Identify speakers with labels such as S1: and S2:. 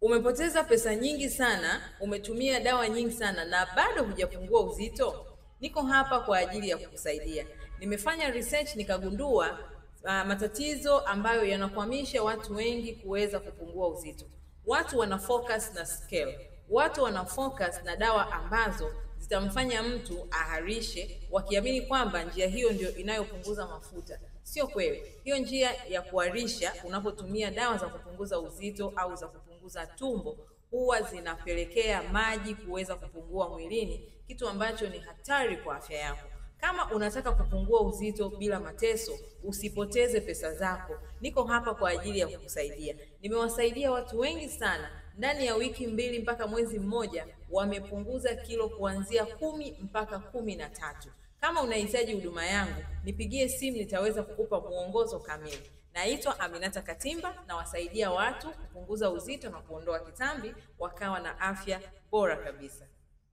S1: Umepoteza pesa nyingi sana, umetumia dawa nyingi sana na bado hujapungua uzito? Niko hapa kwa ajili ya kukusaidia. Nimefanya research nikagundua matatizo ambayo yanakwamisha watu wengi kuweza kupungua uzito. Watu wana focus na scale. Watu wana focus na dawa ambazo zitamfanya mtu aharishe, wakiamini kwamba njia hiyo ndio inayopunguza mafuta. Sio kweli. Hiyo njia ya kuharisha unapotumia dawa za kupunguza uzito au za kupunguza tumbo huwa zinapelekea maji kuweza kupungua mwilini, kitu ambacho ni hatari kwa afya yako. Kama unataka kupungua uzito bila mateso, usipoteze pesa zako. Niko hapa kwa ajili ya kukusaidia. Nimewasaidia watu wengi sana. Ndani ya wiki 2 mpaka mwezi mmoja wamepunguza kilo kuanzia 10 mpaka 13. Kama unahitaji huduma yangu, nipigie simu, nitaweza kukupa mwongozo kamili. Naitwa Aminata Katimba, nawasaidia watu kupunguza uzito na kuondoa kitambi wakawa na afya bora kabisa.